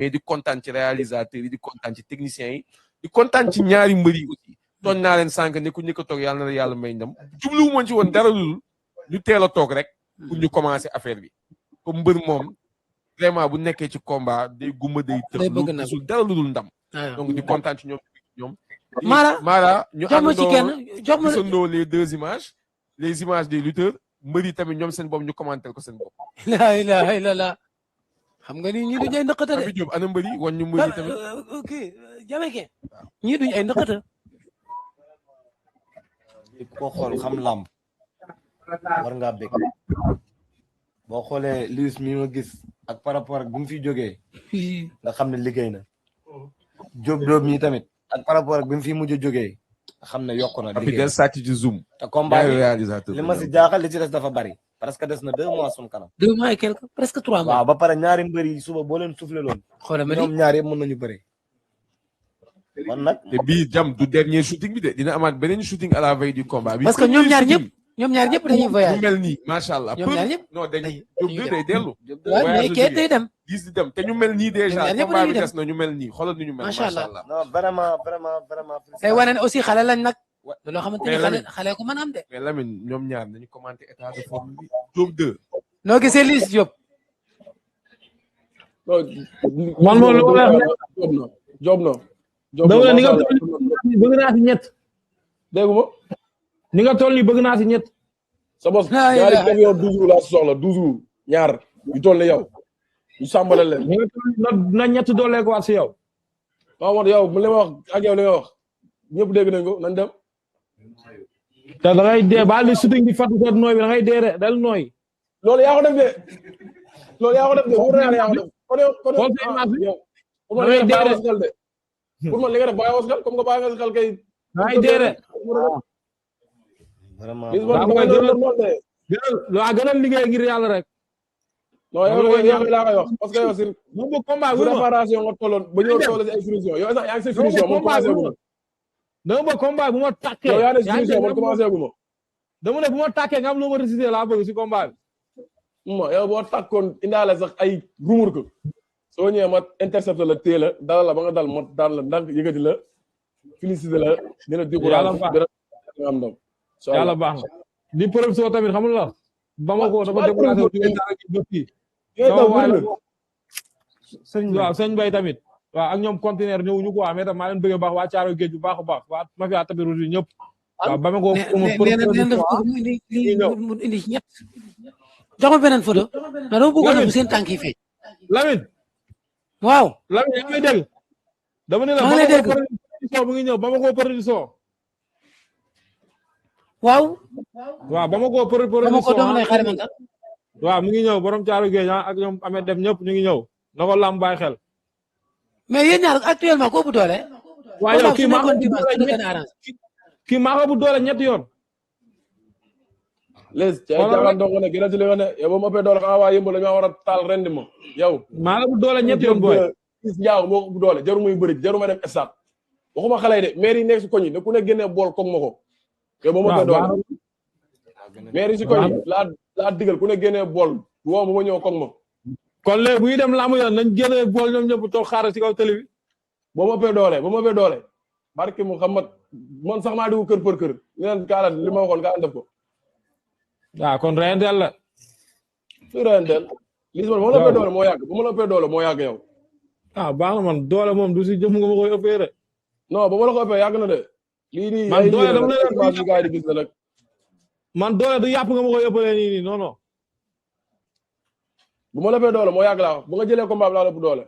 mais di kontaan ci réalisateurs yi di kontaan ci techniciens yi di kontaan ci ñaari mbër yi aussi tooñ naa leen sànq ne ku njëkk a toog yàlla na la yàlla may ndam jubluwu ma ci woon dara lu ñu teel a toog rek pour ñu commencer affaire bi comme mbër moom vraiment bu nekkee ci combat day gumba day tëx lu gisul dara lu dul ndam donc di kontaan ci ñoom Mara ñu gisandoo les deux images les images des lutteurs mbër yi tamit ñoom seen bopp ñu commenter ko seen bopp la ilaha illallah xam nga ni ñii duñ ay ndëkkata de Diop ana mbër yi wan ñu mbër yi tamit ok Jamaïcain ñii duñ ay ndëkkata ko xool xam làmb war ngaa bëgg boo xoolee Luis mi ma gis ak par rapport ak bu mu fi jógee nga xam ne liggéey na Diop Diop mi tamit ak par rapport ak bi mu fi mujj jógee nga xam ne yokku na liggéey del sàcc ci zoom te combat li ma si jaaxal li ci des dafa bari parce que des na 2 mois sun kanam 2 mois et quelque presque 3 mois waaw ba pare ñaari mbër yi suba boo leen soufflé loon ñoom ñaar yëpp mën nañu bëri kon nag te bii jam du dernier shooting bi de dina amaat beneen shooting à la veille du combat bi parce que ñoom ñaar ñëpp dañuy voyage ñu mel nii macha allah ñoom ñaar ñëpp non dañuy Diop day dellu mais kee day dem gis di dem te ñu mel nii déjà combat bi des na ñu mel nii xoolal ni ñu mel macha allah non vraiment day wane ne aussi xale lañ nag loo xamante ni xale ko mën a am de mais Lamine ñoom ñaar nañu commenté état de forme bi Diop 2 noo gisee Liss Diop man moom lu ma Diop na dama ni nga toll bëgg naa si ñett déggu ma ni nga toll ni bëgg naa si ñett sa bos ñaari camion 12 jours laa soxla 12 jours ñaar yu toll ni yow ñu sàmbale leen ni nga toll na ñett doolee ko waat si yow waaw man yow li ma wax ak yow li nga wax ñëpp dégg nañ ko nañ dem te da ngay dee ba li shooting bi fàttu sa nooy bi da ngay dee de del nooy loolu yaa ko def de loolu yaa ko def de wóor na yaa ko def kon yow pour man li nga def bàyyi de pour man li nga def bàyyi wasgal comme que bàyyi nga xel kay da ngay dee de vraiment loo gënal liggéey ngir yàlla rek non yow laa koy wax parce que yow si moom bu combat bu préparation nga tolloon ba ñëw toll si ay finition yow sax yaa ngi si finition man commencé gu ma dama bëgg combat bu ma tàkkee yow yaa ne si finition man commencé gu ma dama ne bu ma tàkkee nga am loo ma résister laa bëgg si combat bi yow boo tàkkoon indaale sax ay rumur ko soo ñëwee ma intercepté la téye la dalal la ba nga dal ma daan la ndànk yëkkati la félicité la dina découragé nga am ndam yàlla baax na di preuve soo tamit xamul la ba ma ko dafa découragé waaw sëñ Bay tamit waaw ak ñoom conteneur ñëwuñu quoi mais tam maa leen bëggee baax waa Caaro Géej bu baax a baax waa ma fi waa tapis rouge ñëpp waaw ba ma ko mu indi ñett jox ma beneen photo na dama bëggoon bu seen tànk yi feeñ Lamine waaw Lamine yaa ngi dégg dama ne la maa ngi lay dégg mu ngi ñëw ba ma ko production waaw ba ma ko production doom lay xare man tax waaw mu ngi ñëw borom Caaro Géej ak ñoom Ameth Deme ñëpp ñu ngi ñëw na ko lam bàyyi xel mais yéen ñaar actuellement ko bu doole waaw yow kii maa ko bu doole ñetti yoon les ci ay jaaxaan dong ne gën a ci li nga ne yow ba mu ëppee doole xanaa waa yëmb la ñu war a taal rendi ma yow maa la bu doole ñetti yoon booy gis njaaw moo ko bu doole jaru muy bëri jaru ma dem stade waxuma xale yi de maire yi nekk si koñ yi ne ku ne génnee bool koog ma ko yow ba mu ëppee doole maire yi si koñ yi laa digal ku ne génnee bool woo ma ñëw koog ma kon léegi bu ñuy dem laamu yoon nañ génnee bool ñoom ñëpp toog xaaral ci kaw télé bi ba mu ëppee doole barke Muhammad man sax maa digu kër për kër ñu leen kaala li ma waxoon kaa def ko waaw kon reyanteel la su reyanteel li si man ba ma la ëppee doole moo yàgg ba ma la ëppee doole moo yàgg yow baax na man doole moom du si jëm nga ma koy ëppee de non ba ma la ko ëppee yàgg na de lii nii man doole dama la gars yi di gis na rek man doole du yàpp nga ma koy ëppalee nii non non bu ma la ëppee doole moo yàgg laa wax bu nga jëlee combat bi laa la ëpp doole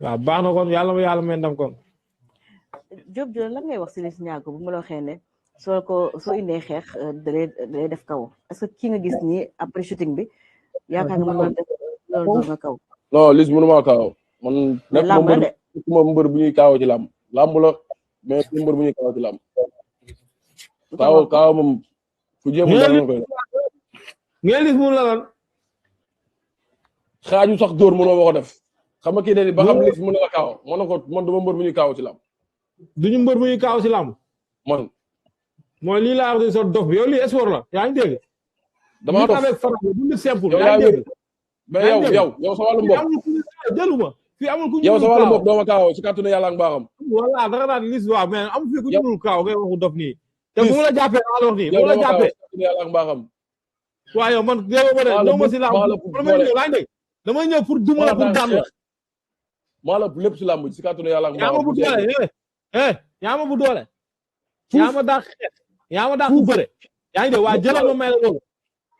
waaw baax na kon yàlla may ndam kon Diop lan ngay wax si Liss Ndiago bu ma la waxee ne soo indee xeex day def kaw est-ce que ki nga gis nii après shooting bi yaakaar nga mën def loolu doon nga kaw non Liss mënuma kaaw man nekk ma mbër bu ñuy kaaw ci làmb la mais mbër bu ñuy kaaw ci làmb kaaw moom fu jéem dara koy ngeen Liss mun la lan xaaju sax dóor mënoo ma ko def xam nga kii de ba xam Liss mën na la kaaw mën na ko man duma mbër bu ñuy kaaw ci làmb duñu mbër bu ñuy kaaw ci làmb man mooy lii laa wax so dof bi yow lii sport la yaa ngi dégg dama dof avec Franc bu simple yaa ngi dégg mais yow sa wàllu mbokk jëluma fii amul ku ñu yow sa wàllu bopp dooma kaawoo si kàttanu yàlla ak mbaaxam voilà dara naan lis waaw mais amul fii ku ñu kaaw ngay waxu dof nii te bu ma la jàppee maa la wax nii bu yow ma la dooma kaawoo jàppee si kàttanu yàlla ak mbaaxam waaw yow man yow ma de ñëw ma si làmb damay ñëw laa dégg damay ñëw pour duma la pour daan la maa la lépp si làmb si kàttanu yàlla ak yaa ma mbaaxam bu doole yaa ma bu doole yaa ma dàq xeex yaa ma dàq bëre yaa ngi dégg waa jëlal ma may la loolu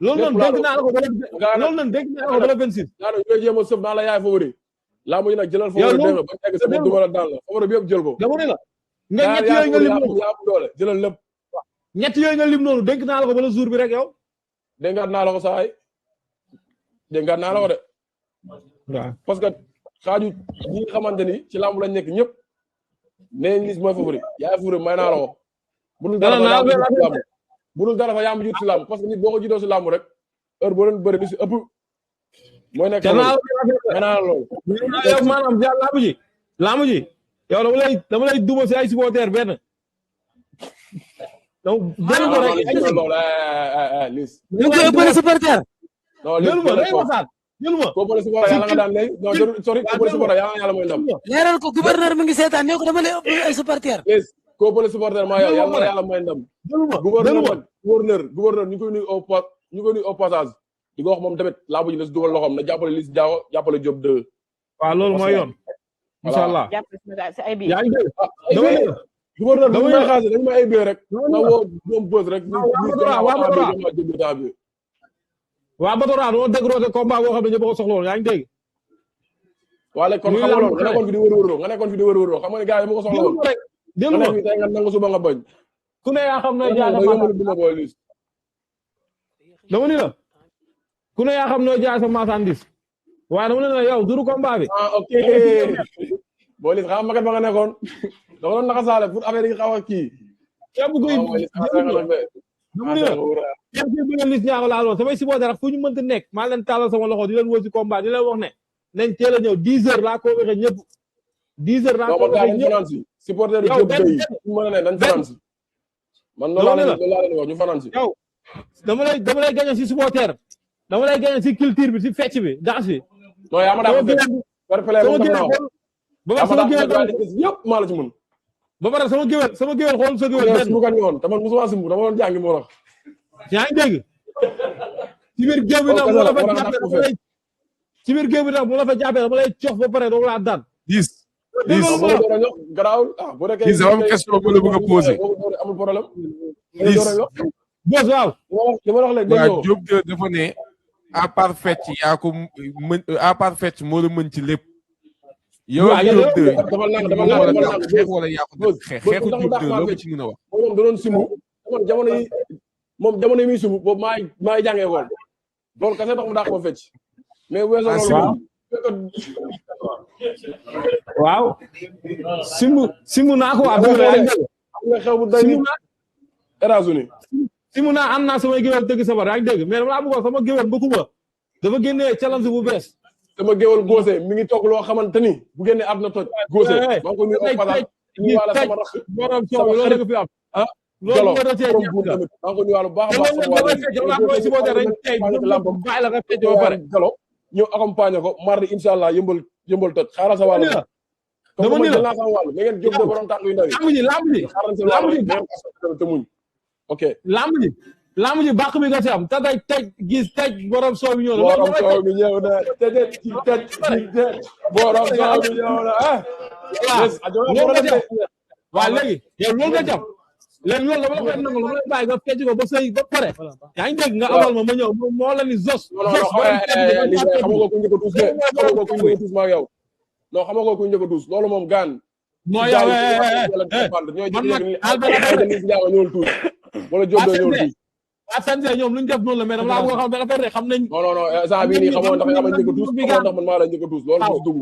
loolu noonu dégg naa la ko loolu noonu dégg naa la ko ba le 26 gaa na ñooy jéem a sëb naa la yaay favori làmb yi nag jëlal favori dégg nga ba egg sama duma la daan la favori bi yëpp jël ko dama ne la nga ñett yooyu nga lim noonu yaa am doole jëlal lépp ñett yooyu nga lim noonu dégg naa la ko ba le jour bi rek yow déngaat naa la ko saay déngaat naa la ko de waaw parce que xaaju ñi nga xamante ni ci làmb lañ nekk ñëpp nee lis mooy favori yaay favori may naa la ko budul dara fa yàmb jut si làmb budul dara fa yàmb jut si làmb parce que nit boo ko jiitoo si làmb rek heure boo leen bëri li si ëpp mooy nekk may naa la loolu yow maanaam ja làmb ji yow dama lay duma si ay supporter benn donc jël ko rek loolu lis ñu ngi koy bëri supporter non jël ma day waxtaan jël ma koo bëri supporter yàlla nga daan léegi non jël sori koo bëri supporter yàlla mooy ndam leeral ko gouverneur mi ngi seetaan ne ko dama lay ëpp ay supporter lis koo bëri supporter maa yow yàlla mooy ndam gouverneur ñu koy nuyu au passage di ko wax moom tamit laa bu ji na si dugal loxoom na jàppale Liss Ndiago jàppale Diop 2 waaw loolu mooy yoon incha allah si ay bi yaa ngi dégg gouverneur bu may xaase dañu ma ay bee rek na woo ñoom bës rek waa Batora doo dégrosé combat boo xam ne ñëpp ko soxla woon yaa ngi dégg waa léegi kon xam nga loolu nga nekkoon fi di wër-wërloo nga nekkoon fi di wër-wërloo xam nga ne gars yi ma ko soxla woon déglu ma tey nga nangu suba nga bañ ku ne yaa xam nooy jaay sa marchandise dama ni la ku ne yaa xam nooy jaay sa marchandise waaye dama ne la yow duru combat bi ok boo Liss xam magat ba nga nekkoon dafa doon naka saale pour affaire yi xaw a kii képp kuy dama ni la képp kuy bëgg Liss Ndiago laa lool samay supporter fu ñu mënta nekk maa leen taalal sama loxo di leen woo si combat di leen wax ne nañ teel a ñëw 10 heures laa ko waxee ñëpp 10 heures laa ko waxee ñëpp supporter yi Diop Gueye ñu mën a ne dañ fanaan si man loolu laa leen wax ñu fanaan si yow dama lay gañe si supporter dama lay gañe si culture bi si fecc bi danse bi non yaa ma daa ko fecc par play moom tam naa ba sama géwél yëpp maa la ci mën ba pare sama géwél xool sa géwél benn bu kan ñoon te man musuma simbu dama doon jàngi moo tax yaa ngi dégg ci biir géew bi nag mu la fa jàppee ci biir géew bi nag mu la fa jàppee dama lay cox ba pare doo laa daan Liss garaawul ah bu nekkee Liss dafa am question bu la bëgg a posé amul problème Liss bos waaw li ma wax léegi waaw Diop dafa ne à part fecc yaa ko mën à part fecc moo la mën ci lépp yow Diop 2 dama xeex wala yaa ko def xeexu Diop 2 loo ko ci mën a wax moom da doon simbu man jamono yi muy simbu boobu maay jàngee woon loolu kese tax mu dàq ma fecc mais weesoo loolu waaw simbu naa ko waa am nga xew bu day ni États-Unis simbu naa am naa samay géwél dëgg sabar yaa ngi dégg mais dama laa bëggoon sama géwél bëgguma dafa génnee challenge bu bees sama géwél góose mi ngi toog loo xamante ni bu génnee àdduna toj góose maa ngi ko nuyu au passage ñu wala sama rax borom coow loolu nga fi am loolu maa ngi ko nuyu wàllu baax a baax jalo ñëw accompagner ko mardi incha allah yëmbal toj xaaral sa wàllu dama ni la sama wàllu mais ngeen jóg de borom tànk yu ndaw yi lamb ji te muñ ok lamb ji bàq bi nga ci am te day tej gis tej borom soow bi ñëw na borom soow bi ñëw na tej ci tej borom soow bi ñëw na waaw léegi yow loolu nga jàpp léegi loolu dama la koy nangu dama lay bàyyi nga fecc ko ba sëy ba pare yaa ngi dégg nga amal ma ñëw moo la ni zos xamagoo ku njëkk a tuus de xamagoo ku njëkk a tuus maa yow non xamagoo ku njëkk a tuus loolu moom gaan moo yow ñëwul tuus wala Diop doo ñëwul tuus Assane ñoom lu ñu def noonu la mais dama laa bëgg a xam benn affaire de xam nañ non saa bii nii xamoo ndax yaa ma njëkk a tuus xamoo ndax man maa la njëkk a tuus loolu du dugg